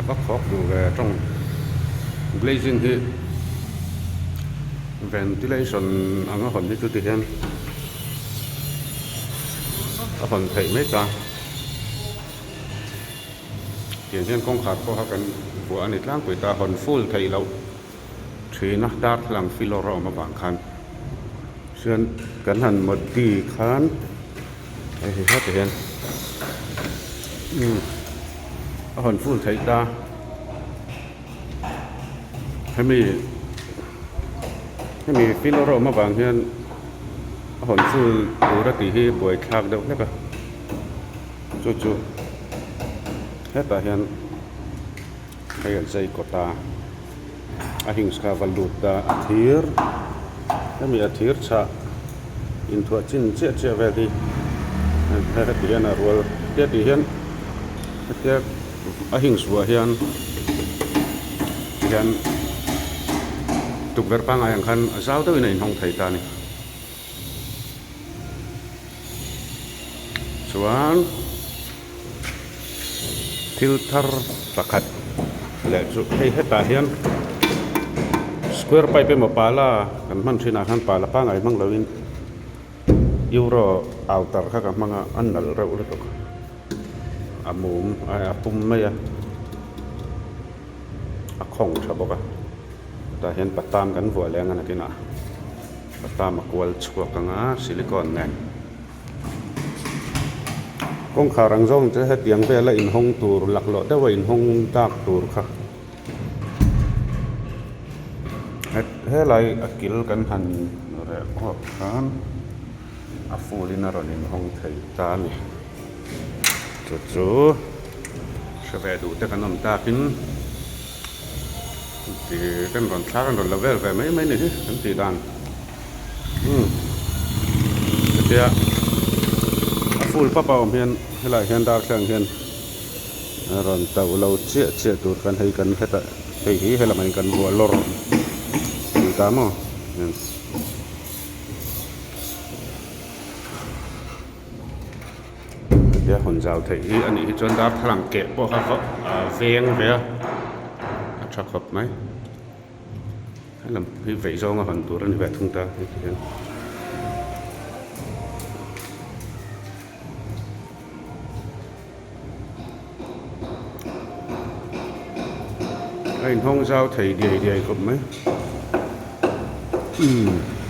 va khawk duh ve tawng glazing hi ventilation anga hawn hi chu ti hian a hawn theih mai ta tiang hian kawngkhar pawh kha kan vuah a ni tlangpui ta hawn full theih loh thin a darthlalang filawr a awm avang khan chuan kan han modi khan hei hi hetah hian umm a hawn full theih ta hemi hemi filawr a awm avang hian a hawn full tur a tih hi buaithlak deuh hlek a chu chu hetah hian. Hei an zai kawt a, a hinge kha a va lut a, a thir hemi a thir chhah inthuah chin chiah chiah vel hi heti hian a rual tia tih hian hetia a hinge vuah hian tihian tukverh pangngai ang khan a zau deuhin a inhawng thei ta a ni. Chuan thil thar pakhat leh chu hei hetah hian square pipe emaw pala kan hman thin ah khan pala pangngai hmang lo in euro outer kha ka hmang a a nalh reuh lutuk a mum a pum mai a a khawng tha bawk a tah hian patam kan vuah leh ang a nakinah. Patam a kual chhuak ang a silicone nen kawngkhar ang zawng chu hetiang vela inhawng tur laklawh deuha inhawng dak tur kha helai a kil kan han reh kuak khan a full in a rawn inhawng thei ta a ni chu chu hre ve duh te kan awm takin. Ti kan rawn thlak an rawn la vel ve mai mai ni hi kan tih dan umm hetia a full pap a awm hian helaiah hian darthlalang hian a rawn tauh lo chiah chiah tur khan hei kan hetah hei hi helamah hian kan vuah lawr tih ta maw hetia hawn zau theih hi a nih hi chuan darthlalang keh pawh kha veng ve a a tha khawp mai helam hi veih zawnga hawn tur a ni ve thung ta heti hian. A inhawng zau thei diai diai khawp mai umm.